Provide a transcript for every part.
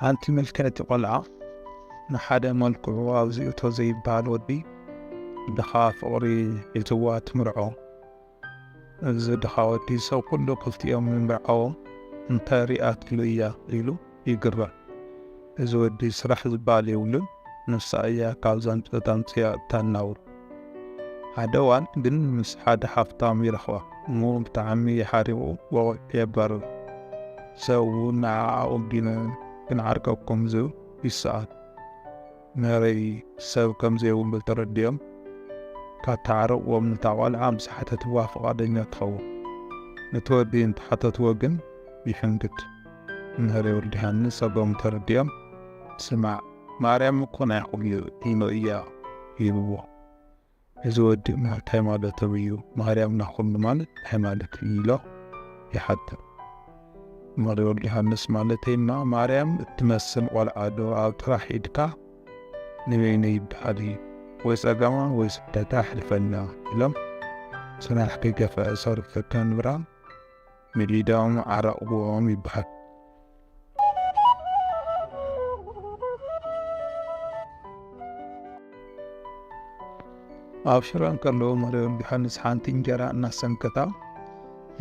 ሓንቲ ምልክዕቲ ቆልዓ ንሓደ መልክዑ ኣብዚ እቶ ዘይበሃል ወዲ ድኻ ፍቕሪ ሒዝዋ ትምርዖ። እዚ ድኻ ወዲ ሰብ ኩሉ ክልቲኦም ይምርዓዎም እንታይ ሪኣትሉ እያ ኢሉ ይግረም። እዚ ወዲ ስራሕ ዝበሃል የብሉን፣ ንሳ እያ ካብዛ ኣምፂኣ እተናብሮ። ሓደ እዋን ግን ምስ ሓደ ሃፍታም ይረኽባ እሞ ብጣዕሚ ሓሪቑ ወቒዑ የባርር። ሰብ እውን ንዓኣ ወጊኑ ክንዓርቀኩም ዝብል ይሰኣል። ምህረይ ሰብ ከም ዘይብሉ ተረዲኦም ካብ ተዓረቕዎም ነታ ቆልዓ ምስ ሓተትዋ ፍቓደኛ ትኸውን። ነቲ ወዲ እንተሓተትዎ ግን ይሕንግድ። ምህረይ ወዲ ሃንስ ኣቦኦም ተረዲኦም ስማዕ ማርያም እኮ ናይ ኩሉ ኢኖ እያ ይብዎ። እዚ ወዲ እንታይ ማለቶም እዩ ማርያም ናይ ኩሉ ማለት እንታይ ማለት እዩ ኢሎ ይሓትት። ምህረይ ወዲ ሃንስ ማለተይማ ማርያም እትመስል ቆልዓ ዶ ኣብ ጥራሕ ኢድካ ንበይነይ ይበሃል እዩ ወይ ጸገማ ወይ ስደታ ኣሕልፈልና ኢሎም ስራሕ ከይገፈዐ ሰሪሑ ከንብራ ምዒዶም ዓራቕዎም ይበሃል። ኣብ ሽረ እንከለዉ ምህረይ ወዲ ሃንስ ሓንቲ እንጀራ እናሰንከታ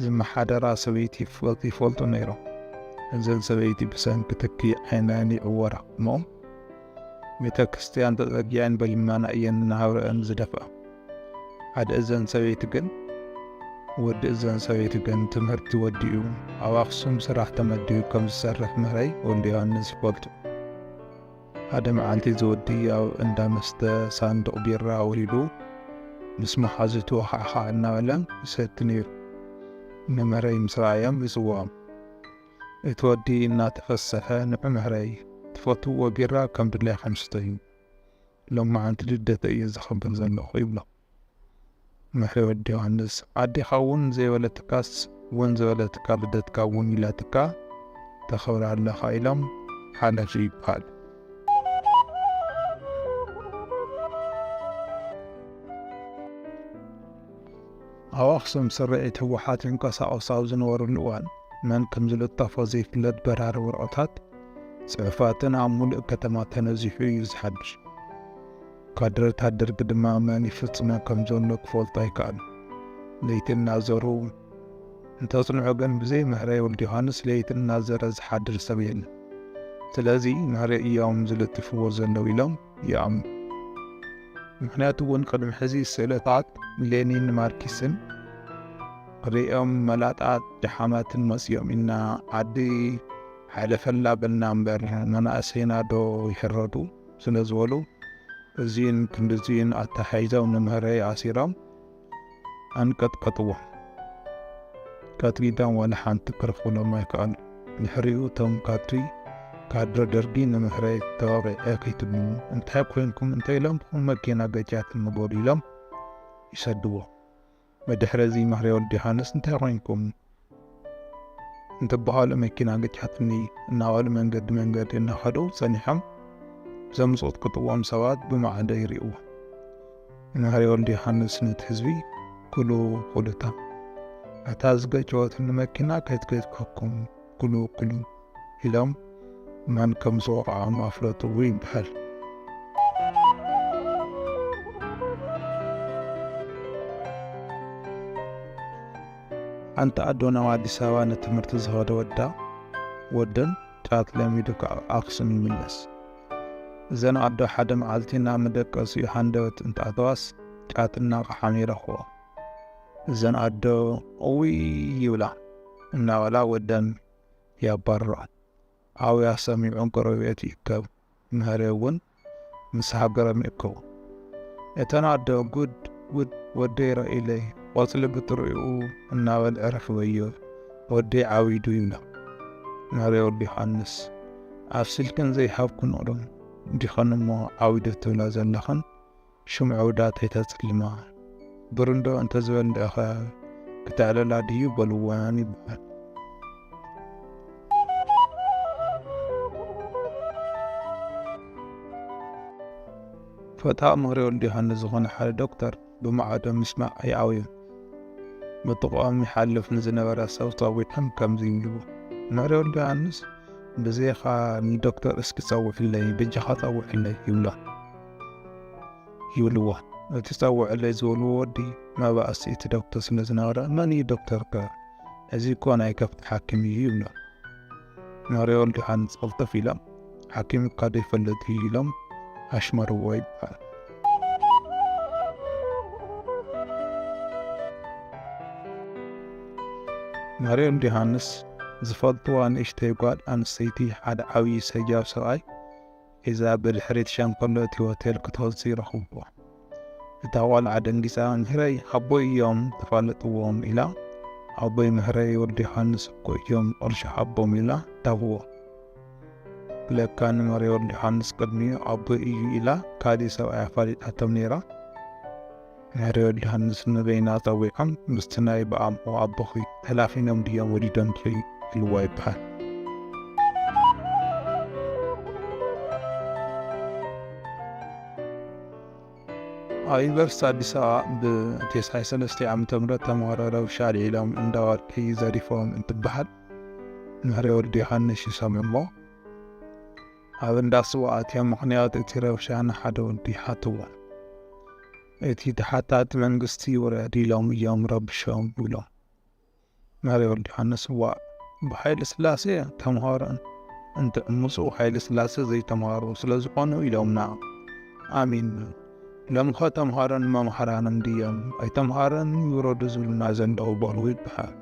ዝመሓደራ ሰበይቲ ይፈልጡ ነይሮም። እዘን ሰበይቲ ብሰንኪ ትኪ ዓይነን ይዕወራ እሞ ቤተ ክርስቲያን ተጸጊዐን ብልመና እየን ናብረአን ዝደፍኣ። ሓደ እዘን ሰበይቲ ግን ወዲ እዘን ሰበይቲ ግን ትምህርቲ ወዲኡ ኣብ ኣኽሱም ስራሕ ተመዲቡ ከም ዝሰርሕ ምህረይ ወልደዮሃንስ ይፈልጡ። ሓደ መዓልቲ እዚ ወዲ ኣብ እንዳ መስተ ሳንዱቕ ቢራ ኣውሪዱ ምስ መሓዙቱ ሃዕሃዕ እናበለ ይሰቲ ነይሩ። ንምህረይ ምስ ረኣዮም ይጽውዖም። እቲ ወዲ እናተፈሰሐ ንዑ ምህረይ ትፈትውዎ ቢራ ከም ድላይኩም ስተዩ። ሎማዓንቲ ልደተይ እየ ዘኽብር ዘለኹ ይብሎ። ምሕሪ ወዲ ዮሃንስ፣ ኣዴኻ እውን ዘይበለትካስ እውን ዝበለትካ ልደትካ እውን ኢላትካ ተኽብር ኣለኻ ኢሎም ሓለፊ ይበሃል። ኣብ ኣኽሱም ስርዒት ህወሓት ይንቀሳቐሱ ኣብ ዝነበሩሉ እዋን መን ከም ዝልጠፎ ዘይፍለጥ በራሪ ወረቐታት ጽሑፋትን ኣብ ሙሉእ ከተማ ተነዚሑ እዩ ዝሓድር። ካድረታት ደርጊ ድማ መን ይፍጽሞ ከም ዘሎ ክፈልጡ ኣይከኣሉ። ለይቲ እናዘሩ እንተጽንዑ ግን ብዘይ ምህረይ ወልደዮሃንስ ለይቲ እናዘረ ዝሓድር ሰብ የለን። ስለዚ ምህረይ እዮም ዝልጥፍዎ ዘለዉ ኢሎም ይኣምኑ። ምኽንያቱ እውን ቅድሚ ሕዚ ስእልታት ሌኒን ማርኪስን ክርእዮም መላጣት ደሓማትን መጽዮም ኢና ዓዲ ሓለፈላ በልና እምበር መናእሰይና ዶ ይሕረዱ ስለ ዝበሉ እዚን ክንድዚን ኣተሓሒዞም ንምህረይ ኣሲሮም ኣንቀጥቀጥዎ። ቀጥቂጦም ዋላ ሓንቲ ክረኽቡሎም ኣይከኣሉ። ድሕሪኡ እቶም ካድሪ ካድረ ደርጊ ንምህረይ ተወቒዐ ከይትብሉ እንታይ ኮይንኩም እንተኢሎምኩም መኪና ገጫትኒ በሉ ኢሎም ይሰድዎ። ብድሕሪ እዚ ምህረይ ወዲ ዮሃንስ እንታይ ኮይንኩም? እንትበሃሉ መኪና ገጫትኒ እናበሉ መንገዲ መንገዲ እናኸዱ ጸኒሖም ዘምጽኡ ቅጥዎም ሰባት ብማዕዶ ይርእይዎ። ምህረይ ወልደ ዮሃንስ ነቲ ህዝቢ ኩሉ ኩሉታ እታ ዝገጨወትኒ መኪና ከይትገጭወኩም ኩሉ ኩሉ ኢሎም መን ከም ዝወቕዖም ኣፍለጥዎ ይበሃል። ሓንቲ ኣዶ ናብ ኣዲስ ኣበባ ንትምህርቲ ዝኸደ ወዳ ወደን ጫት ለሚዱ ካብ ኣክሱም ይምለስ። እዘን ኣዶ ሓደ መዓልቲ ናብ መደቀሲኡ ሃንደበት እንተኣተዋስ ጫት እናቐሓመ ይረኽቦ። እዘን ኣዶ እውይ ይብላ እናበላ ወደን የባርርኦ። ኣውያ ሰሚዑ ጎረቤት ይእከብ። ምህሬ እውን ምስ ሃገሮም ይእከቡ። እተን ኣዶ ጉድ ጉድ ወደይ ረኢለይ ቆጽሊ ብጥሪኡ እናበልዐ ረኺበዮ ወደይ ዓዊዱ ይብላ። ምህሬ ወዲ ዮሃንስ ኣብሲልክን ዘይሃብክንኦ ዶ ዲኽን እሞ ዓዊዱ ትብላ ዘለኽን ሽምዑ ውዳተይ ተጽልማ። ብርንዶ እንተዝበልዕኸ ክተዕልላ ድዩ በልወን ይበሃል። ፈታ ምህሪ ወልድ ዮሃንስ ዝኾነ ሓደ ዶክተር ብማዕዶ ምስማዕ ኣይኣውዮን። ብጥቕኦም ይሓልፍ ንዝነበረ ሰብ ጸዊዖም ከምዚ ይብልዎ፣ ምህሪ ወልድ ዮሃንስ ብዘይኻ ንዶክተር እስኪ ጸውዕለይ፣ በጃኻ ጸውዕለይ ይብሎ፣ ይብልዎ። እቲ ጸውዕለይ ዝበልዎ ወዲ መባእሲ እቲ ዶክተር ስለ ዝነበረ፣ "መን እዩ ዶክተር ከ? እዚ እኮ ናይ ከብቲ ሓኪም እዩ" ይብሎ። ማርያወልድ ዮሃንስ ቅልጥፍ ኢሎም፣ "ሓኪም እኳ ዘይፈልጥ እዩ" ኢሎም ኣሽመርዎ ይበሃል። ማርያወልድ ዮሃንስ ዝፈልጥዋ ንእሽተይ ጓል ኣንስተይቲ ሓደ ዓብዪ ሰጃብ ሰብኣይ ሒዛ ብድሕሪት ሸንኮሎ እቲ ሆቴል ክትወጽእ ይረኽብዎ። እታ ቖልዓ ደንጊጻ፣ "ምህረይ፣ ኣቦይ እዮም ተፋለጥዎም" ኢላ፣ "ኣቦይ ምህረይ ወዲ ዮሃንስ እኮ እዮም፣ ቅርሺ ሃቦም" ኢላ ታህቦ። ለካ ንምህረይ ወዲ ዮሃንስ ቅድሚኡ ኣቦይ እዩ ኢላ ካልእ ሰብኣይ ኣፋሊጣቶም ነይራ። ምህረይ ወዲ ዮሃንስ ንበይና ጸዊዖም፣ "ምስቲ ናይ ብኣምኡ ኣቦኺ ተላፊኖም ድዮም ወሊዶምኪ?" ኢልዋ ይበሃል። ኣብ ዩኒቨርሲቲ ኣዲስ ኣበባ ብቴስዓይ ሰለስተ ዓመተ ምህረት ተምሃሮ ረብሻ ኣልዒሎም እንዳ ወርቂ ዘሪፎም እንትበሃል ምህረይ ወዲ ዮሃንስ ይሰምዕዎ። ኣብ እንዳ ስዋ ኣትዮም ምኽንያት እቲ ረብሻ ንሓደ ወዲ ይሓትዎ። እቲ ተሓታቲ መንግስቲ ውረድ ኢሎም እዮም ረብሾም ይብሎ። ምህረይ ወልደ ዮሃንስ፣ "ዋእ፣ ብሃይለ ስላሴ ተምሃሮ እንትዕምፁ ሃይለ ስላሴ ዘይተምሃሩ ስለ ዝኾኑ ኢሎምና። ኣሚን። ሎምኸ ተምሃሮን መምሃራንን ድዮም ኣይተምሃሮን ይውረዱ ዝብሉና ዘለዉ?" በሉ ይበሃል።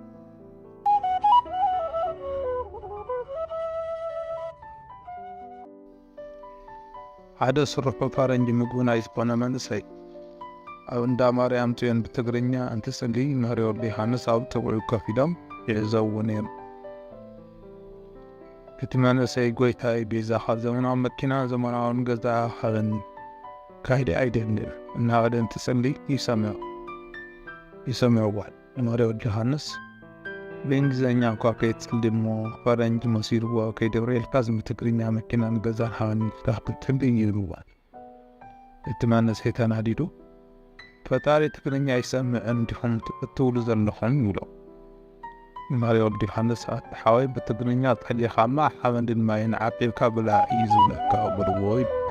ሓደ ስርሑ ፈረንጂ ምግቢ ናይ ዝኾነ መንእሰይ ኣብ እንዳ ማርያም ጽዮን ብትግርኛ እንትጽሊ ምህረይ ወልደ ዮሃንስ ኣብ ጥቕኡ ኮፍ ኢሎም ይዕዘብዎ ነይሮም። እቲ መንእሰይ፣ "ጎይታይ፣ ቤዛኻ ዘመናዊ መኪናን ዘመናውን ገዛ ሃበኒ፣ ካይደ ኣይደልን" እናበለ እንትጽሊ ይሰምዖ፣ ይሰምዕዎ። ምህረይ ወልደ ዮሃንስ ብእንግሊዝኛ እኳ ከይትጽሊ እሞ ፈረንጂ መሲልዎ ከይደብረየልካስ ብትግርኛ መኪናን ገዛን ሃበኒ ኢልካ ክትጽሊ ይብልዎ። እቲ መንእሰይ ተናዲዱ፣ "ፈጣሪ ትግርኛ ኣይሰምዕን ዲኹም እትብሉ ዘለኹም?" ይብሎ። ምህረይ ወልደ ዮሃንስ፣ "ኣታ ሓወይ፣ ብትግርኛ ጸሊኻማ ሓመድን ማይን ዓቂብካ ብላዕ እዩ ዝብለካ" በልዎ ይብል።